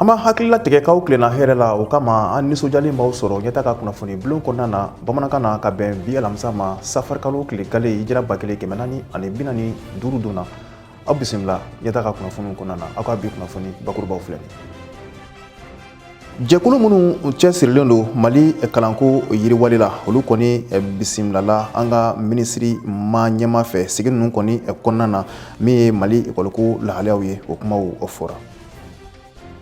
An b'a hakilila tigɛ k'aw tilenna hɛrɛ la. O kama, an nisɔndiyalen b'aw sɔrɔ Ɲɛtaa ka kunnafoni bulon kɔnɔna na bamanankan na, ka bɛn bi alamisa ma, safarikalo tile gale, hijira 1445 don na. Aw bisimila Ɲɛtaa ka kunnafoniw kɔnɔna na. Aw ka bi kunnafoni bakurubaw filɛ nin. Jɛkulu minnu cɛsirilen don Mali kalanko yiriwali la, olu kɔni bisimilala an ka minisiri ma ɲɛma fɛ. Sigi ninnu kɔni kɔnɔna na, min ye Mali ekɔliko lahalayaw ye, o kumaw fɔra.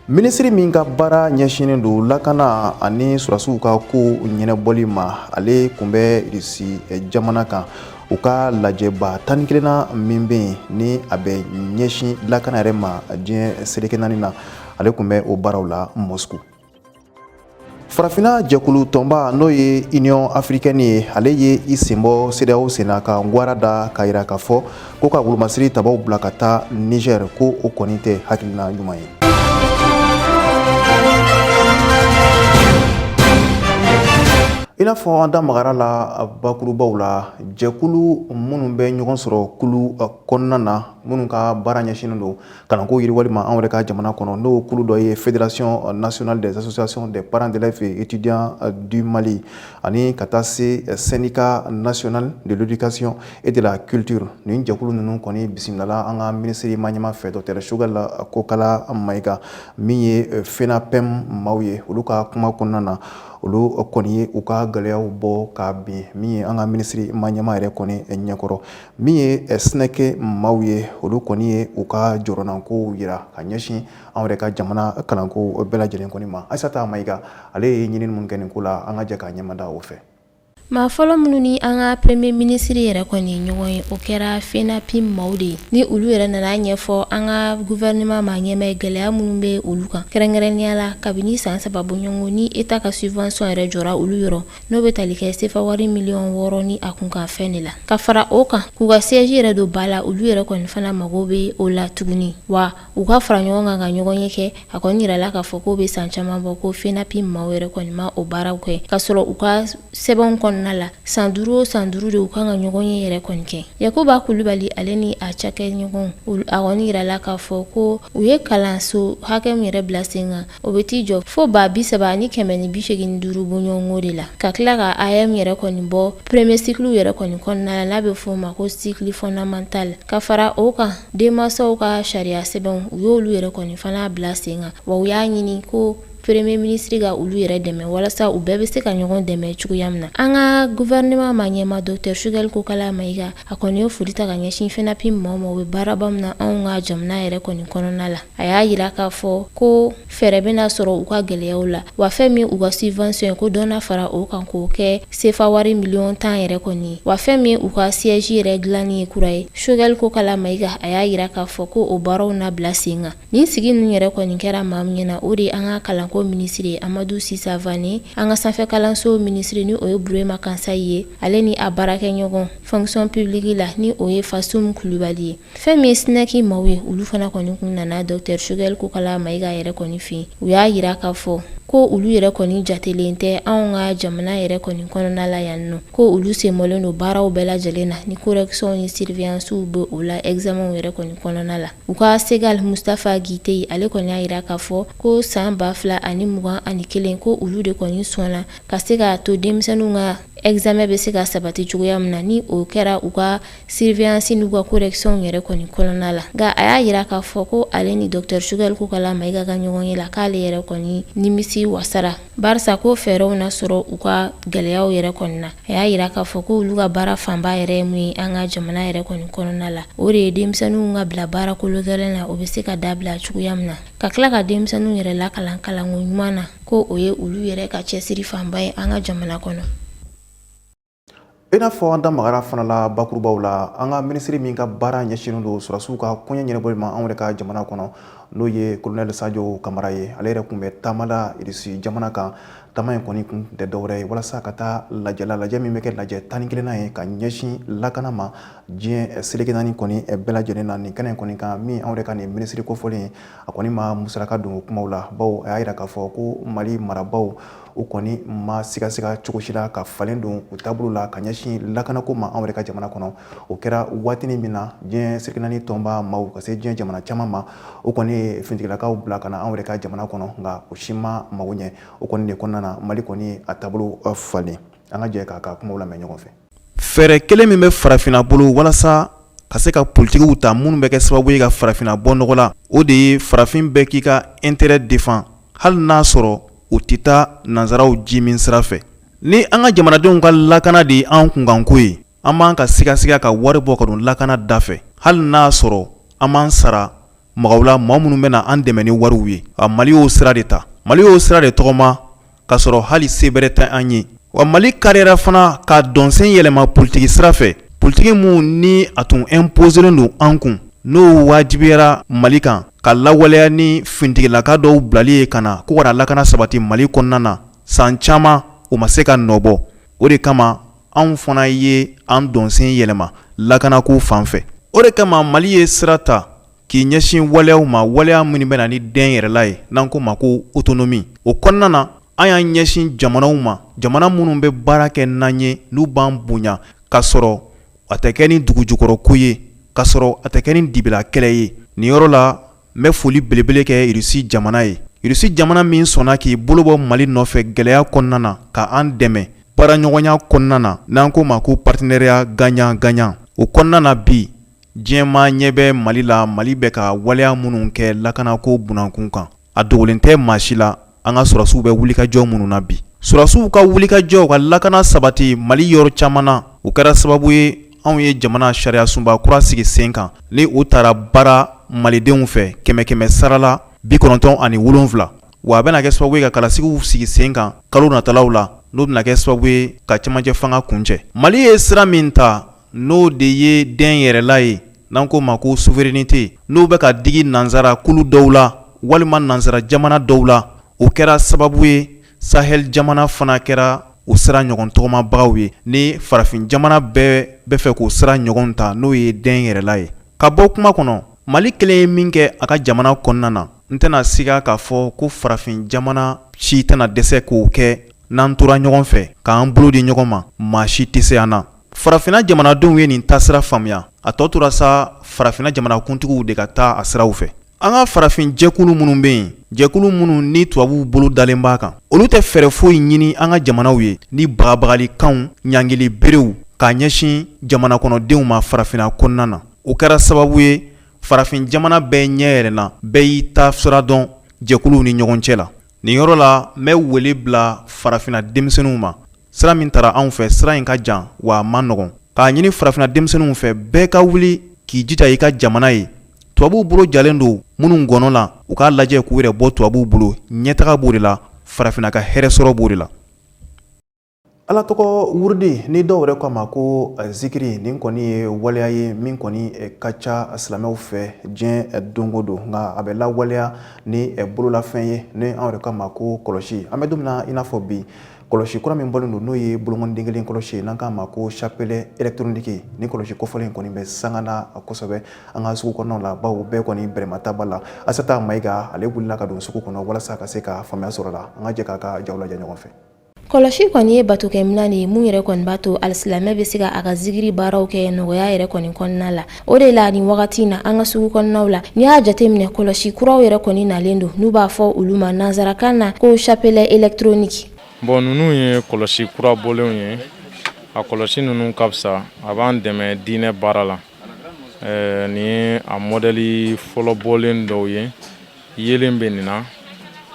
Minisiri min ka baara ɲɛsinnen don lakana ani sɔrɔdasiw ka ko ɲɛnabɔli ma, ale tun bɛ Irisi jamana kan. U ka lajɛba 11nan min bɛ yen, ni a bɛ ɲɛsin lakana yɛrɛ ma diɲɛ seleke naani na, ale tun bɛ o baaraw la Moscou. Farafinna jɛkulu tɔnba, n'o ye Union africaine ye, ale ye i senbɔ CEDEAO senna ka gwara da, k'a yira k'a fɔ ko ka wolomasiri tabaw bila ka taa Niger, ko o kɔni tɛ hakilina ɲuman ye. I n'a fɔ an da magara la bakurubaw la, jɛkulu minnu bɛ ɲɔgɔn sɔrɔ kulu kɔnɔna na, minnu ka baara ɲɛsinnen don kalanko yiriwali ma anw yɛrɛ ka jamana kɔnɔ, n'o kulu dɔ ye Fédération nationale des associations des parents d'élèves et étudiants du Mali, ani ka taa se Syndicat national de l'éducation et de la culture, nin jɛkulu ninnu kɔni bisimilala an ka minisiri ma ɲɛma fɛ, docteur Choguel Kokalla Maïga. Min ye FENAPEM maaw ye, olu ka kuma kɔnɔna na, olu kɔni ye u ka gɛlɛyaw bɔ ka bin min ye an ka minisiri ma ɲɛma yɛrɛ kɔni ɲɛkɔrɔ. Min ye SNEC maaw ye, olu kɔni ye u ka jɔrɔnankow yira ka ɲɛsin anw yɛrɛ ka jamana kalanko bɛɛ lajɛlen kɔni ma. Aïssata Maïga, ale ye ɲinini mun kɛ nin ko la, an ka jɛ k'a ɲɛmada o fɛ. Maa fɔlɔ minnu ni an ka premier ministre yɛrɛ kɔni ye ɲɔgɔn ye, o kɛra FENAPIM maaw de ye. Ni olu yɛrɛ nana ɲɛfɔ an ka gouvernement maa ɲɛmaa ye gɛlɛya minnu bɛ olu kan, kɛrɛnkɛrɛnnenya la kabini san 3 bɔɲɔgɔnko ni État ka subvention yɛrɛ jɔra olu yɔrɔ, n'o bɛ tali kɛ sefa wari miliyɔn 6 ni a kunkan fɛn de la. Ka fara o kan, k'u ka siège yɛrɛ don ba la, olu yɛrɛ kɔni fana mago bɛ o la tuguni, wa u ka fara ɲɔgɔn kan ka ɲɔgɔn ye kɛ. A kɔni yirala k'a fɔ k'o bɛ san caman bɔ ko FENAPIM maaw yɛrɛ kɔni ma o baaraw kɛ, k'a sɔrɔ u ka sɛbɛnw kɔnɔna la, san 5 o san 5 de u kan ka ɲɔgɔn ye yɛrɛ kɔni kɛ. Yakuba Kulubali, ale ni a cakɛɲɔgɔn, a kɔni yirala k'a fɔ ko u ye kalanso hakɛ min yɛrɛ bila sen kan, o bɛ t'i jɔ fo 30,185 bɔɲɔgɔnko de la, ka tila ka AEEM yɛrɛ kɔni bɔ premier cycle yɛrɛ kɔni kɔnɔna la, n'a bɛ f'o ma ko cycle fondamental. Ka fara o kan, denmansaw ka sariya sɛbɛnw, u y'olu yɛrɛ kɔni fana bila sen kan, wa u y'a ɲini ko premier ministre ka olu yɛrɛ dɛmɛ walasa u bɛɛ bɛ se ka ɲɔgɔn dɛmɛ cogoya min na. An ka gouvernement maa ɲɛmaa, docteur Choguel Kokalla Maïga, a kɔni ye foli ta ka ɲɛsin FENAPIM maaw ma, u bɛ baaraba min na anw ka jamana yɛrɛ kɔni kɔnɔna la. A y'a yira k'a fɔ ko fɛɛrɛ bɛna sɔrɔ u ka gɛlɛyaw la, wa fɛn min u ka subvention ye, ko dɔ na fara o kan k'o kɛ sefa wari miliyɔn 10 yɛrɛ kɔni ye, wa fɛn min u ka siège yɛrɛ dilanni ye kura ye, Choguel Kokalla Maïga, a y'a yira k'a fɔ ko o baaraw na bila sen kan. Nin sigi ninnu yɛrɛ kɔni kɛra maa min ɲɛna, o de ye an ka kalanko minisiri ye, Amadou Sy Savané, an ka sanfɛ kalanso minisiri, ni o ye Burema Kansayi ye, ale ni a baarakɛɲɔgɔn fonction publique la, ni o ye Fassoun Kulubali ye. Fɛn min ye SNEC maaw ye, olu fana kɔni kun nana docteur Choguel Kokalla Maïga yɛrɛ kɔni fɛ yen. U y'a yira k'a fɔ ko olu yɛrɛ kɔni jatelen tɛ anw ka jamana yɛrɛ kɔni kɔnɔna la yan nɔ, ko olu senbɔlen don baaraw bɛɛ lajɛlen na, ni correction ni surveillance bɛ o la, examen yɛrɛ kɔni kɔnɔna la. U ka SEGAL, Mustapha Guitté, ale kɔni y'a yira k'a fɔ ko san 2021, ko olu de kɔni sɔnna ka se k'a to denmisɛnninw ka examen bɛ se ka sabati cogoya min na, ni o kɛra u ka surveillance n'u ka correction yɛrɛ kɔni kɔnɔna la. Nka a y'a yira k'a fɔ ko ale ni docteur Choguel Kokalla Maïga ka ɲɔgɔn ye la, k'ale yɛrɛ kɔni nimisi wasara, barisa ko fɛɛrɛw na sɔrɔ u ka gɛlɛyaw yɛrɛ kɔni na. A y'a yira k'a fɔ ko olu ka baara fanba yɛrɛ ye mun ye an ka jamana yɛrɛ kɔni kɔnɔna la, o de ye denmisɛnninw ka bila baara kolo gɛlɛn na, o bɛ se ka dabila cogoya min na, ka tila ka denmisɛnninw yɛrɛ lakalan kalanko ɲuman na, ko o ye olu yɛrɛ ka cɛsiri fanba ye an ka jamana kɔnɔ. I n'a fɔ an da magara fana la bakurubaw la, an ka minisiri min ka baara ɲɛsinnen don sɔrɔdasiw ka koɲɛ ɲɛnabɔli ma anw yɛrɛ ka jamana kɔnɔ, n'o ye colonel Sadio Kamara ye, ale yɛrɛ tun bɛ taama la Irisi jamana kan. Taama in kɔni kun tɛ dɔwɛrɛ ye walasa ka taa lajɛ la, lajɛ min bɛ kɛ lajɛ 11nan ye ka ɲɛsin lakana ma diɲɛ seleke naani kɔni bɛɛ lajɛlen na. Nin kɛnɛ in kɔni kan, min anw yɛrɛ ka nin minisiri kofɔlen, a kɔni ma musaka don o kumaw la, bawo a y'a yira k'a fɔ ko Mali marabaaw, u kɔni ma sigasiga cogo si la ka falen don u taabolo la ka ɲɛsin lakanako ma anw yɛrɛ ka jamana kɔnɔ. O kɛra waatinin min na, diɲɛ seleke naani tɔnba maaw ka se diɲɛ jamana caman ma, o kɔni ye ye finitigilakaw bila ka na anw yɛrɛ ka jamana kɔnɔ, nka o si ma mago ɲɛ. O kɔni de kɔnɔna na, Mali kɔni ye a taabolo falen. An ka jɛ k'a ka kumaw lamɛn ɲɔgɔn fɛ. Fɛɛrɛ kelen min bɛ farafinna bolo walasa ka se ka politigiw ta minnu bɛ kɛ sababu ye ka farafinna bɔ nɔgɔ la, o de ye farafin bɛɛ k'i ka intérêt défend, hali n'a sɔrɔ o tɛ taa nansaraw ji min sira fɛ. Ni an ka jamanadenw ka lakana de ye an kunkanko ye, an b'an ka sigasiga ka wari bɔ ka don lakana da fɛ, hali n'a sɔrɔ an b'an sara mɔgɔw la, mɔgɔ minnu bɛna an dɛmɛ ni wariw ye. A Mali y'o sira de ta, Mali y'o sira de tɔgɔma k'a sɔrɔ hali se bɛrɛ tɛ an ye. Wa Mali kariyara fana ka dɔnsen yɛlɛma politigi sira fɛ, politigi min ni a tun imposelen don an kun, n'o wajibiyara Mali kan ka lawaleya ni finitigilaka dɔw bilali ye ka na ko ka na lakana sabati Mali kɔnɔna na san caman, o ma se ka nɔ bɔ. O de kama anw fana ye an dɔnsen yɛlɛma lakanako fan fɛ. O de kama Mali ye sira ta k'i ɲɛsin waleyaw ma, waleya minnu bɛ na ni dɛnyɛrɛla ye, n'an ko ma ko autonomie. O kɔnɔna na, an y'an ɲɛsin jamanaw ma, jamana minnu bɛ baara kɛ n'an ye, n'u b'an bonya, ka sɔrɔ a tɛ kɛ ni dugujukɔrɔko ye, ka sɔrɔ a tɛ kɛ ni dibila kɛlɛ ye. Nin yɔrɔ la, n bɛ foli belebele kɛ Irisi jamana ye, Irisi jamana min sɔnna k'i bolo bɔ Mali nɔfɛ gɛlɛya kɔnɔna na, ka an dɛmɛ baaraɲɔgɔnya kɔnɔna na, n'an ko ma ko partenariat gagnant gagnant. O kɔnɔna na, bi diɲɛmaa ɲɛ bɛ Mali la, Mali bɛ ka waleya minnu kɛ lakanako bunankun kan, a dogolen tɛ maa si la. An ka sɔrɔdasiw bɛ wulikajɔ minnu na bi, sɔrɔdasiw ka wulikajɔ ka lakana sabati Mali yɔrɔ caman na, o kɛra sababu ye anw ye jamana sariya sunba kura sigi sen kan, ni o taara baara malidenw fɛ kɛmɛ kɛmɛ sara la 97. Wa a bɛna kɛ sababu ye ka kalasigiw sigi sen kan kalo natalaw la, n'o bɛna kɛ sababu ye ka cɛmancɛ fanga kuncɛ. Mali ye sira min ta, n'o de ye dɛnyɛrɛla ye, n'an ko ma ko souveraineté, n'o bɛ ka digi nansara kulu dɔw la walima nansara jamana dɔw la, o kɛra sababu ye Sahel jamana fana kɛra o sira ɲɔgɔn tɔgɔmabagaw ye, ni farafin jamana bɛɛ bɛ fɛ k'o sira ɲɔgɔn ta, n'o ye dɛnyɛrɛla ye. Ka bɔ kuma kɔnɔ, Mali kelen ye min kɛ a ka jamana kɔnɔna na, n tɛna siga k'a fɔ ko farafin jamana si tɛna dɛsɛ k'o kɛ. N'an tora ɲɔgɔn fɛ k'an bolo di ɲɔgɔn ma, maa si tɛ se an na. Farafinna jamanadenw ye nin taasira faamuya, a tɔ tora sa farafinna jamanakuntigiw de ka taa a siraw fɛ. An ka farafin jɛkulu minnu bɛ yen, jɛkulu minnu ni tubabuw bolo dalen b'a kan, olu tɛ fɛɛrɛ foyi ɲini an ka jamanaw ye ni bagabagalikanw, ɲangili berew k'a ɲɛsin jamana kɔnɔdenw ma farafinna kɔnɔna na. O kɛra sababu ye farafin jamana bɛɛ ɲɛ yɛlɛnna, bɛɛ y'i ta sira dɔn jɛkuluw ni ɲɔgɔn cɛ la. Nin yɔrɔ la, n bɛ wele bila farafinna denmisɛnninw ma. Sira min tara anw fɛ, sira in ka jan wa a man nɔgɔn. K'a ɲini farafinna denmisɛnninw fɛ, bɛɛ ka wuli k'i jija i ka jamana ye. Tubabuw bolo jalen don minnu gɔnɔ la, u k'a lajɛ k'u yɛrɛ bɔ tubabuw bolo. Ɲɛtaga b'o de la, farafinna ka hɛrɛ sɔrɔ b'o de la. Ala tɔgɔ wurudi, ni dɔw yɛrɛ k'a ma ko zikiri, nin kɔni ye waleya ye min kɔni ka ca silamɛw fɛ diɲɛ don o don, nka a bɛ lawaleya ni bololafɛn ye, ni anw yɛrɛ k'a ma ko kɔlɔsi. An bɛ don min na i n'a fɔ bi, kɔlɔsi kura min bɔlen don, n'o ye bolonkɔniden kelen kɔlɔsi ye, n'an k'a ma ko chapelet électronique, ni kɔlɔsi kofɔlen kɔni bɛ sanga na kosɛbɛ an ka sugu kɔnɔnaw la, bawo bɛɛ kɔni bɛrɛmata b'a la. Asata Mayiga, ale wulila ka don sugu kɔnɔ walasa ka se ka faamuya sɔrɔ la. An ka jɛ k'a ka jaw lajɛ ɲɔgɔn fɛ. Kɔlɔsi kɔni ye batokɛminɛn de ye mun yɛrɛ kɔni b'a to alisilamɛ bɛ se ka a ka zikiri baaraw kɛ nɔgɔya yɛrɛ kɔni kɔnɔna la. O de la nin wagati in na, an ka sugu kɔnɔnaw la, n'i y'a jateminɛ, kɔlɔsi kuraw yɛrɛ kɔni nalen don, n'u b'a fɔ olu ma nansarakan na ko chapelet électronique. Bon, ninnu ye kɔlɔsi kura bɔlenw ye. A kɔlɔsi ninnu ka fisa, a b'an dɛmɛ diinɛ baara la. Nin ye a mɔdɛli fɔlɔ bɔlen dɔw ye. Yeelen bɛ nin na,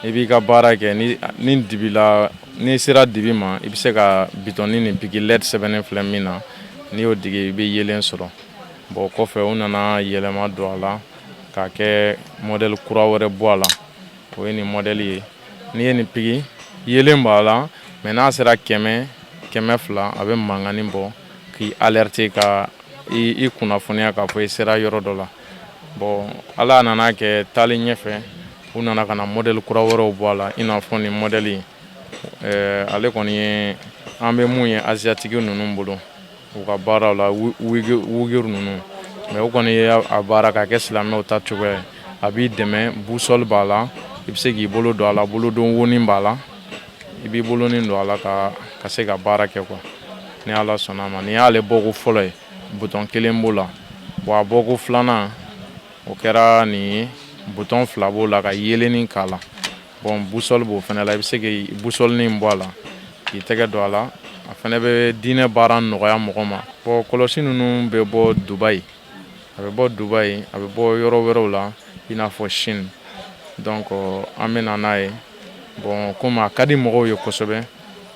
i b'i ka baara kɛ ni dibi la. N'i sera dibi ma, i bɛ se ka bitɔnni nin piki, LED sɛbɛnnen filɛ min na, n'i y'o digi, i bɛ yeelen sɔrɔ. Bon, kɔfɛ u nana yɛlɛma don a la k'a kɛ mɔdɛli kura wɛrɛ bɔ a la, o ye nin mɔdɛli ye. N'i ye nin piki, yeelen b'a la, mais n'a sera 100, 200, a bɛ mankannin bɔ k'i alerter, ka i kunnafoniya k'a fɔ i sera yɔrɔ dɔ la. Bon, Ala nana kɛ, taalen ɲɛfɛ, u nana ka na mɔdɛli kura wɛrɛw bɔ a la, i n'a fɔ nin mɔdɛli. Ale kɔni ye an bɛ mun ye asiatiki ninnu bolo u ka baaraw la, Ouïghour ninnu, mais o kɔni ye a baara k'a kɛ silamɛw ta cogoya ye. A b'i dɛmɛ, boussole b'a la, i bɛ se k'i bolo don a la, bolodon wonin b'a la, i b'i bolonin don a la ka se ka baara kɛ quoi. Ni Ala sɔnna a ma, nin y'ale bɔko fɔlɔ ye, bouton kelen b'o la. Bon, a bɔko filanan, o kɛra nin ye. Bouton fila b'o la ka yeelenin k'a la. Bon, boussole b'o fana la, i bɛ se k'i boussole bɔ a la k'i tɛgɛ don a la. A fana bɛ diinɛ baara nɔgɔya mɔgɔ ma. Bon, kɔlɔsi ninnu bɛ bɔ Dubaï, a bɛ bɔ Dubaï, a bɛ bɔ yɔrɔ wɛrɛw la, i n'a fɔ Chine. Donc an bɛ na n'a ye. Bon, komi a ka di mɔgɔw ye kosɛbɛ,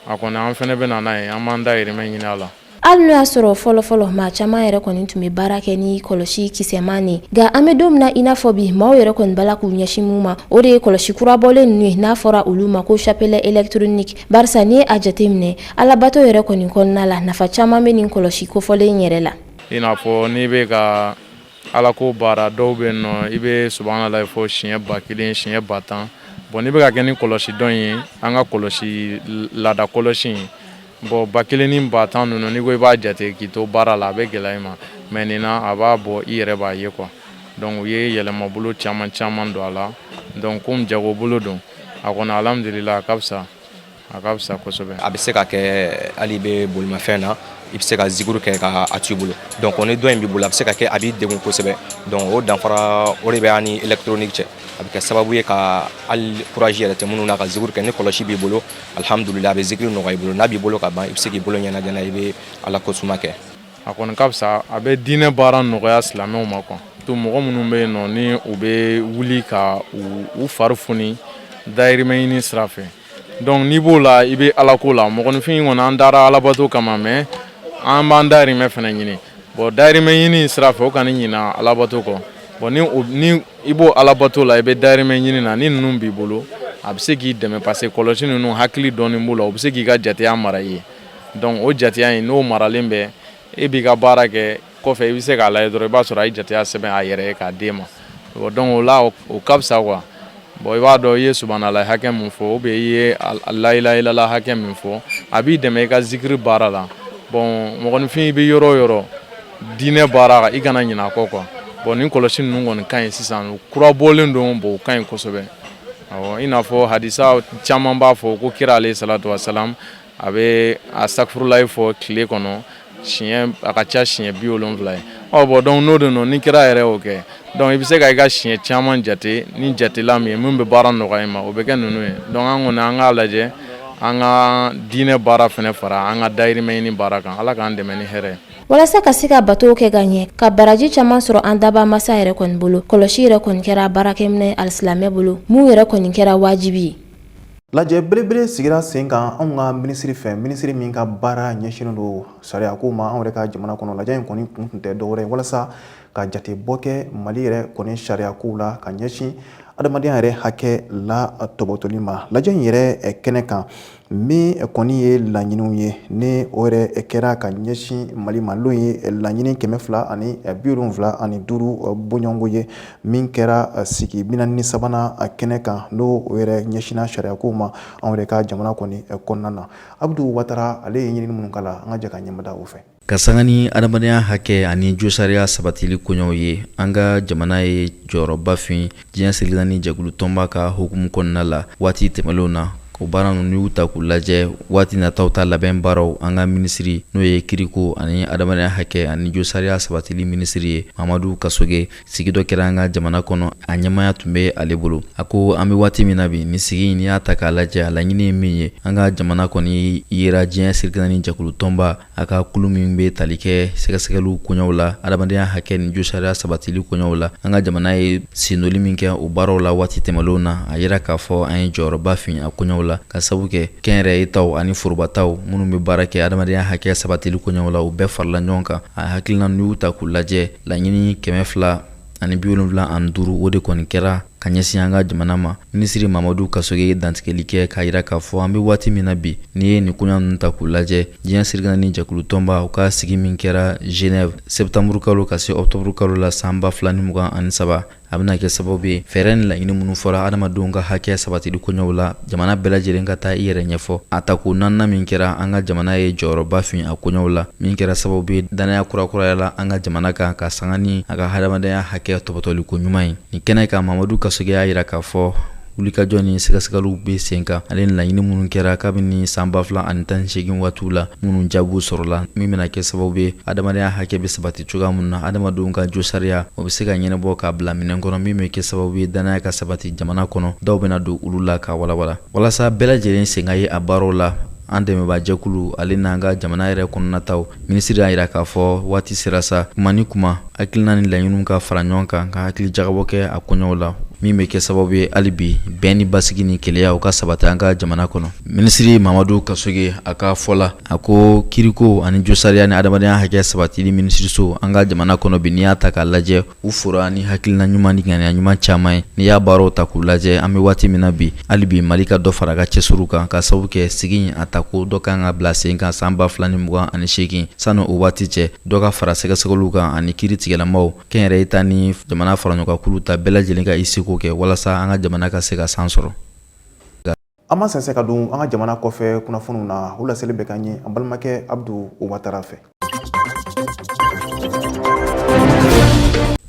a kɔni an fana bɛ na n'a ye, an b'an dahirimɛ ɲini a la. Hali n'o y'a sɔrɔ fɔlɔfɔlɔ maa caman yɛrɛ kɔni tun bɛ baara kɛ ni kɔlɔsi kisɛman nin, nka an bɛ don min na i n'a fɔ bi, maaw yɛrɛ kɔni b'a la k'u ɲɛsin mun ma, o de ye kɔlɔsi kura bɔlen ninnu ye, n'a fɔra olu ma ko chapelet électronique. Barisa n'i ye a jateminɛ, alabato yɛrɛ kɔni kɔnɔna la, nafa caman bɛ nin kɔlɔsi kofɔlen yɛrɛ la. I n'a fɔ n'i bɛ ka ala ko baara, dɔw bɛ yen nɔ, i bɛ subahanallahi fɔ siɲɛ 1000, siɲɛ 10 000. Bon, n'i bɛ ka kɛ ni kɔlɔsi dɔ ye, an ka kɔlɔsi laada kɔlɔsi in, bon, 1000 ni 10 000 ninnu, n'i ko i b'a jate k'i to baara la, a bɛ gɛlɛya i ma. Mais nin na, a b'a bɔ, i yɛrɛ b'a ye quoi. Donc u ye yɛlɛmabolo caman caman don a la. Donc komi jagobolo don, a kɔni, alhamdulillah, a ka fisa, a ka fisa kosɛbɛ. A bɛ se ka kɛ hali i bɛ bolimafɛn na, i bɛ se ka zikuru kɛ ka a to i bolo. Donc ni dɔ in b'i bolo, a bɛ se ka kɛ a b'i degun kosɛbɛ. Donc o danfara o de bɛ an ni électronique cɛ. A bɛ kɛ sababu ye ka hali courage yɛrɛ tɛ minnu na ka zikuru kɛ, ni kɔlɔsi b'i bolo, alhamdulillah, a bɛ zikiri nɔgɔya i bolo. N'a b'i bolo ka ban, i bɛ se k'i bolo ɲɛnajɛ n'a ye, i bɛ ala ko suma kɛ. A kɔni ka fisa, a bɛ diinɛ baara nɔgɔya silamɛw ma quoi. To mɔgɔ minnu bɛ yen nɔ, ni u bɛ wuli ka u fari foni dahirimɛ ɲini sira fɛ, donc n'i b'o la, i bɛ ala ko la. Mɔgɔninfin kɔni, an dara alabato kama, mais an b'an dahirimɛ fana ɲini. Bon, dahirimɛ ɲini sira fɛ, o kana ɲina alabato kɔ. Bon, ni i b'o alabato la, i bɛ dahirimɛ ɲini na, ni ninnu b'i bolo, a bɛ se k'i dɛmɛ, parce que kɔlɔsi ninnu, hakili dɔɔni b'u la, u bɛ se k'i ka jateya mara i ye. Donc o jateya in, n'o maralen bɛ, e b'i ka baara kɛ kɔfɛ, i bɛ se k'a lajɛ dɔrɔn, i b'a sɔrɔ a ye jateya sɛbɛn a yɛrɛ ye k'a d'e ma. Donc o la, o ka fisa quoi. Bon, i b'a dɔn i ye subhanallah hakɛ min fɔ, ou bien i ye la ilaha illallah hakɛ min fɔ, a b'i dɛmɛ i ka zikiri baara la. Bon, mɔgɔninfin, i bɛ yɔrɔ o yɔrɔ, diinɛ baara, i kana ɲinɛ a kɔ quoi. Bon, nin kɔlɔsi ninnu kɔni ka ɲi sisan, kura bɔlen don. Bon, o ka ɲi kosɛbɛ. Awɔ, i n'a fɔ hadisa caman b'a fɔ ko kira alayhi salatu wasalam, a bɛ astakfurulayi fɔ tile kɔnɔ siɲɛ, a ka ca siɲɛ 70 ye. Ɔ bon, donc n'o de don, ni kira yɛrɛ y'o kɛ, donc i bɛ se ka i ka siɲɛ caman jate ni jatela min ye, min bɛ baara nɔgɔya i ma, o bɛ kɛ ninnu ye. Donc an kɔni, an k'a lajɛ an ka diinɛ baara fana fara an ka dahirimɛ ɲini baara kan. Ala k'an dɛmɛ ni hɛrɛ ye. Walasa ka se ka batow kɛ ka ɲɛ, ka baraji caman sɔrɔ an daba masa yɛrɛ kɔni bolo, kɔlɔsi yɛrɛ kɔni kɛra baarakɛminɛ alisilamɛ bolo, mun yɛrɛ kɔni kɛra wajibi ye. Lajɛ belebele sigira sen kan anw ka minisiri fɛ, minisiri min ka baara ɲɛsinnen don sariya ko ma anw yɛrɛ ka jamana kɔnɔ. Lajɛ in kɔni kun tun tɛ dɔwɛrɛ ye walasa ka jate bɔ kɛ Mali yɛrɛ kɔni sariya kow la ka ɲɛsin adamadenya yɛrɛ hakɛ la tɔbɔtɔli ma. Lajɛ in yɛrɛ kɛnɛ kan, min kɔni ye laɲiniw ye, ni o yɛrɛ kɛra ka ɲɛsin Mali ma, n'o ye laɲini 275 bɔɲɔgɔnko ye, min kɛra sigi 43nan kɛnɛ kan, n'o yɛrɛ ɲɛsinna sariya kow ma anw yɛrɛ ka jamana kɔni kɔnɔna na. Abudu Watara, ale ye ɲinini minnu k'a la, an ka jɛ ka ɲɛmada o fɛ. Ka sanga ni adamadenya hakɛ ani josariya sabatili koɲɛw ye, an ka jamana ye jɔyɔrɔba fin diɲɛ seleke naani jɛkulu tɔnba ka hukumu kɔnɔna la waati tɛmɛnlenw na. O baara ninnu, y'u ta k'u lajɛ, waati nataw ta labɛn baaraw, an ka minisiri, n'o ye kiriko ani adamadenya hakɛ ani josariya sabatili minisiri ye, Mamadu Kasoge, sigi dɔ kɛra an ka jamana kɔnɔ, a ɲɛmaya tun bɛ ale bolo. A ko an bɛ waati min na bi, nin sigi, n'i y'a ta k'a lajɛ, a laɲini ye min ye, an ka jamana kɔni yera diɲɛ seleke naani jɛkulu tɔnba a ka kulu min bɛ tali kɛ sɛgɛsɛgɛliw koɲɛw la, adamadenya hakɛ ni josariya sabatili koɲɛw la, an ka jamana ye sendoli min kɛ o baaraw la waati tɛmɛnlenw na, a yira k'a fɔ an ye jɔyɔrɔba fin a koɲɛw la, ka sabu kɛ kɛnyɛrɛye taw ani forobataw minnu bɛ baara kɛ adamadenya hakɛ sabatili koɲɛw la, u bɛɛ farala ɲɔgɔn kan. A hakilina, n'u y'u ta k'u lajɛ, laɲini 275, o de kɔni kɛra ka ɲɛsin an ka jamana ma. Minisiri Mamadu Kasoge ye dantigɛli kɛ k'a yira k'a fɔ an bɛ waati min na bi, n'i ye nin koɲa ninnu ta k'u lajɛ, diɲɛ seleke naani jɛkulu tɔnba, u ka sigi min kɛra Genève septembre kalo ka se octobre kalo la san 2023, a bɛna kɛ sababu ye, fɛɛrɛ ni laɲini minnu fɔra adamadenw ka hakɛ sabatili koɲɛw la, jamana bɛɛ lajɛlen ka taa i yɛrɛ ɲɛfɔ. A tako naaninan min kɛra, an ka jamana ye jɔyɔrɔba fin a koɲɛw la, min kɛra sababu ye dannaya kurakurayala an ka jamana kan, ka sanga ni a ka hadamadenya hakɛ tɔbɔtɔliko ɲuman ye. Nin kɛnɛ kan, Mamadu Kasoge y'a yira k'a fɔ Wulikajɔ ni sɛgɛsɛgɛliw bɛ sen kan ale ni laɲini minnu kɛra kabini san 2018 waatiw la minnu jaabiw sɔrɔla min bɛna kɛ sababu ye adamadenya hakɛ bɛ sabati cogoya min na adamadenw ka josariya o bɛ se ka ɲɛnabɔ k'a bila minɛn kɔnɔ min bɛ kɛ sababu ye dannaya ka sabati jamana kɔnɔ dɔw bɛna don olu la ka walawala walasa bɛɛ lajɛlen sen ka ye a baaraw la an dɛmɛbaajɛkulu ale n'an ka jamana yɛrɛ kɔnɔnataw minisiri y'a jira k'a fɔ waati sera sa kuma ni kuma hakilina ni laɲiniw ka fara ɲɔgɔn kan ka hakili jagabɔ kɛ a koɲɛw la min bɛ kɛ sababu ye hali bi bɛn ni basigi ni kelenya o ka sabati an ka jamana kɔnɔ minisiri mamadu kasoge a ka fɔ la a ko kiriko ani josariya ni adamadenya hakɛ sabatili minisiriso an ka jamana kɔnɔ bi n'i y'a ta k'a lajɛ u fora ni hakilina ɲuman ni ŋaniya ɲuman caman ye n'i y'a baaraw ta k'u lajɛ an bɛ waati min na bi hali bi mali ka dɔ fara a ka cɛsiriw kan ka sababu kɛ sigi in a ta ko dɔ kan ka bila sen kan san 2028 sani o waati cɛ dɔ ka fara sɛgɛsɛgɛliw kan ani kiiri tigɛlamaw kɛnyɛrɛye ta ni jamana faraɲɔgɔnkakulu ta bɛɛ lajɛlen ka i seko kɛ walasa an ka jamana ka se ka san sɔrɔ. An b'an sɛnsɛn ka don an ka jamana kɔfɛ kunnafoniw na o laseli bɛ k'an ye an balimakɛ Abdu Watara fɛ.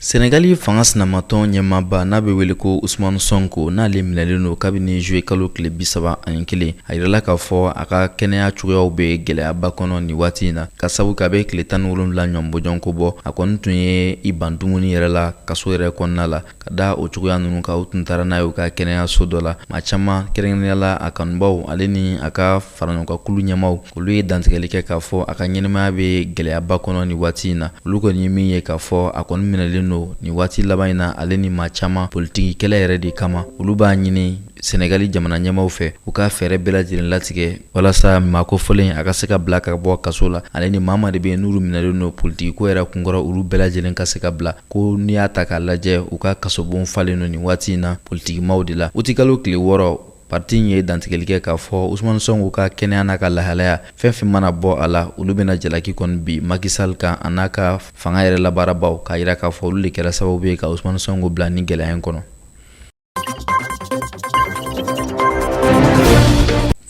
Senegali fanga sinamatɔn ɲɛmaaba n'a bɛ wele ko Usumani Sɔnko n'ale minɛlen don kabini zuye kalo tile 31 a yirala k'a fɔ a ka kɛnɛya cogoyaw bɛ gɛlɛyaba kɔnɔ nin waati in na ka sabu kɛ a bɛ tile 17 ɲɔgɔn bɔɲɔgɔnko bɔ a kɔni tun ye i ban dumuni yɛrɛ la kaso yɛrɛ kɔnɔna la ka da o cogoya ninnu kan u tun taara n'a ye u ka kɛnɛyaso dɔ la maa caman kɛrɛnkɛrɛnnenya la a kanubaw ale ni a ka faraɲɔgɔnkankulu ɲɛmaaw olu ye dantigɛli kɛ k'a fɔ a ka ɲɛnamaya bɛ gɛlɛyaba kɔnɔ nin waati in na olu kɔni ye min ye k'a fɔ a kɔni minɛlen don nin waati laban in na ale ni maa caman politiki kɛlɛ yɛrɛ de kama olu b'a ɲini Senegali jamana ɲɛmaaw fɛ u ka fɛɛrɛ bɛɛ lajɛlen latigɛ walasa maa kofɔlen a ka se ka bila ka bɔ kaso la ale ni maa maa de bɛ yen n'olu minɛlen don politikiko yɛrɛ kunkɔrɔ olu bɛɛ lajɛlen ka se ka bila ko n'i y'a ta k'a lajɛ u ka kasobon falen don nin waati in na politikimaw de la utikalo tile 6 parti in ye dantigɛli kɛ k'a fɔ Usumani Sɔnko ka kɛnɛya n'a ka lahalaya fɛn fɛn mana bɔ a la olu bɛna jalaki kɔni bin Macky Sall kan a n'a ka fanga yɛrɛ labaarabaw k'a jira k'a fɔ olu de kɛra sababu ye ka Usumani Sɔnko bila ni gɛlɛya in kɔnɔ.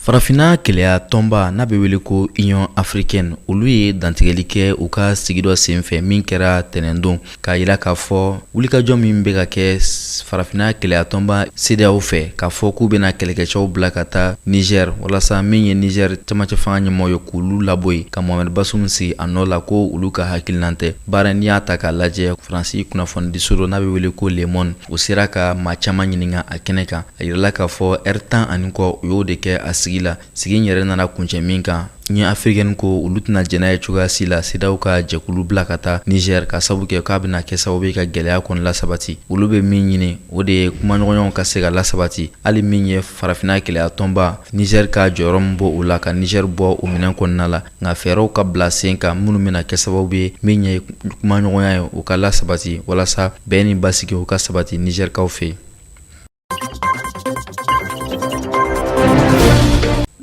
Farafinna kelenya tɔnba n'a bɛ wele ko Union africaine olu ye dantigɛli kɛ u ka sigi dɔ senfɛ min kɛra tɛnɛndon k'a jira k'a fɔ wulikajɔ min bɛ ka kɛ farafinna kelenya tɔnba CEDEAO fɛ k'a fɔ k'u bɛna kɛlɛkɛcɛw bila ka taa Niger walasa min ye Niger cɛmancɛ fanga ɲɛmɔgɔ ye k'olu labɔ yen ka Mohamed Bazoum sigi a nɔ la ko olu ka hakilinan tɛ baara n'i y'a ta k'a lajɛ Faransi kunnafonidiso dɔ n'a bɛ wele ko Le Monde u sera ka maa caman ɲininka a kɛnɛ kan a yirala k'a fɔ ɛri tan ani kɔ u y'o de kɛ a sigi la sigi in yɛrɛ nana kuncɛ min kan Union africaine ko olu tɛna jɛn n'a ye cogoya si la CEDEAO ka jɛkulu bila ka taa Niger ka sabu kɛ k'a bɛna kɛ sababu ye ka gɛlɛya kɔni lasabati olu bɛ min ɲini o de ye kumaɲɔgɔnyaw ka se ka lasabati hali min ye farafinna kelenya tɔnba Niger ka jɔyɔrɔ min b'o la ka Niger bɔ o minɛn kɔnɔna la nka fɛɛrɛw ka bila sen kan minnu bɛna kɛ sababu ye min ye kumaɲɔgɔnya ye o ka lasabati walasa bɛn ni basigi o ka sabati Nizɛrikaw fɛ yen.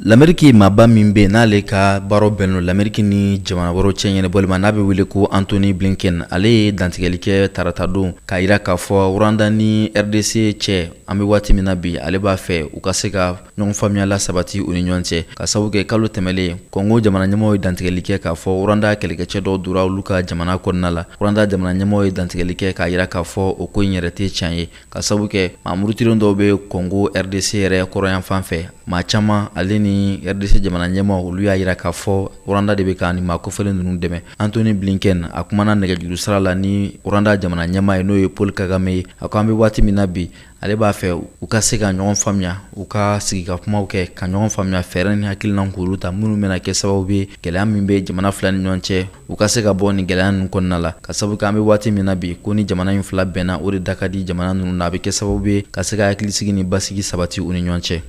Lameriki maaba min bɛ yen n'ale ka baaraw bɛnnen don Lameriki ni jamana wɛrɛw cɛ ɲɛnabɔli ma n'a bɛ wele ko Antony Blinken ale ye dantigɛli kɛ taratadon k'a jira k'a fɔ Rwanda ni RDC cɛ an bɛ waati min na bi ale b'a fɛ u ka se ka ɲɔgɔn faamuya lasabati u ni ɲɔgɔn cɛ ka sababu kɛ kalo tɛmɛlen Kɔngo jamana ɲɛmɔgɔw ye dantigɛli kɛ k'a fɔ Rwanda kɛlɛkɛcɛ dɔw donna olu ka jamana kɔnɔna la Rwanda jamana ɲɛmɔgɔw ye dantigɛli kɛ k'a jira k'a fɔ o ko in yɛrɛ tɛ tiɲɛ ye ka sababu kɛ maa murutilen dɔw bɛ Kɔngo RDC yɛrɛ kɔrɔnyanfan fɛ maa caman ale ni RDC jamana ɲɛmɔgɔw olu y'a jira k'a fɔ Rwanda de bɛ ka nin maa kofɔlen ninnu dɛmɛ Antony Blinken a kumana nɛgɛjuru sira la ni Rwanda jamana ɲɛmaa ye n'o ye Paul Kagame ye a ko an bɛ waati min na bi ale b'a fɛ u ka se ka ɲɔgɔn faamuya u ka sigi ka kumaw kɛ ka ɲɔgɔn faamuya fɛɛrɛ ni hakilina k'olu ta minnu bɛna kɛ sababu ye gɛlɛya min bɛ jamana fila ni ɲɔgɔn cɛ u ka se ka bɔ nin gɛlɛya ninnu kɔnɔna la ka sababu kɛ an bɛ waati min na bi ko ni jamana in fila bɛnna o de da ka di jamana ninnu na a bɛ kɛ sababu ye ka se ka hakilisigi ni basigi sabati u ni ɲɔgɔn cɛ.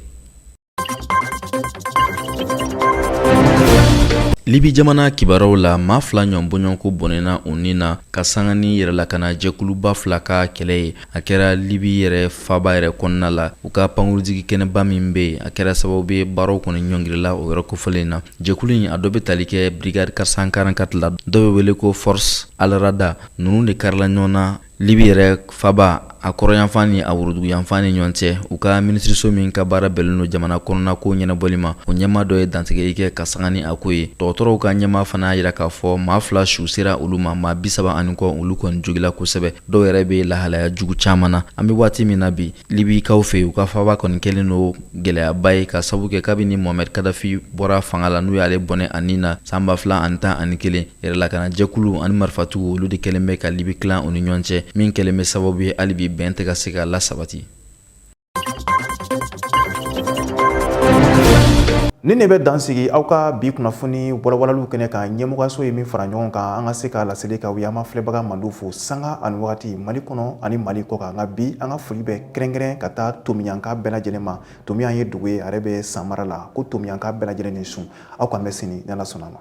Libi jamana kibaruyaw la maa fila ɲɔgɔn bɔɲɔgɔnko bɔnɛna u ni na ka sanga ni yɛrɛlakana jɛkuluba fila ka kɛlɛ ye a kɛra libi yɛrɛ faaba yɛrɛ kɔnɔna la u ka pankurujigi kɛnɛba min bɛ yen a kɛra sababu ye baaraw kɔni ɲɔngirila o yɔrɔ kofɔlen na jɛkulu in a dɔ bɛ tali kɛ brigade 444 la dɔ bɛ wele ko force alrada ninnu de karila ɲɔgɔn na. Libi yɛrɛ faba a kɔrɔnyanfan ni a woroduguyanfan ni ɲɔgɔn cɛ, u ka minisiriso min ka baara bɛnnen don jamana kɔnɔna ko ɲɛnabɔli ma, o ɲɛmaa dɔ ye dantigɛli kɛ ka sanga ni a ko ye. Dɔgɔtɔrɔw ka ɲɛmaa fana y'a jira k'a fɔ maa 2 su sera olu ma, maa 30 ani kɔ olu kɔni jogila kosɛbɛ, dɔw yɛrɛ bɛ lahalaya jugu caman na. An bɛ waati min na bi, Libikaw fɛ yen, u ka faaba kɔni kɛlen don gɛlɛyaba ye, ka sabu kɛ kabini Mohamɛd Kadafi bɔra fanga la, n'u y'ale bɔnɛ a ni na san 2011, yɛrɛlakanajɛkulu ani marifatigiw, olu de kɛlen bɛ ka Libi tilan u ni ɲɔgɔn cɛ, min kɛlen bɛ sababu ye hali bi bɛn tɛ ka se ka lasabati. Nin de bɛ dan sigi aw ka bi kunnafoni walawalaliw kɛnɛ kan. Ɲɛmɔgɔso ye min fara ɲɔgɔn kan an ka se ka laseli k'aw ye. An ma filɛbaga mandiw fo sanga ani wagati, Mali kɔnɔ ani Mali kɔ kan. Nka bi, an ka foli bɛ kɛrɛnkɛrɛn ka taa Tomiyanka bɛɛ lajɛlen ma. Tomiyan ye dugu ye, a yɛrɛ bɛ San mara la. Ko Tomiyanka bɛɛ lajɛlen ni sun. Aw k'an bɛn sini ni Ala sɔnna a ma.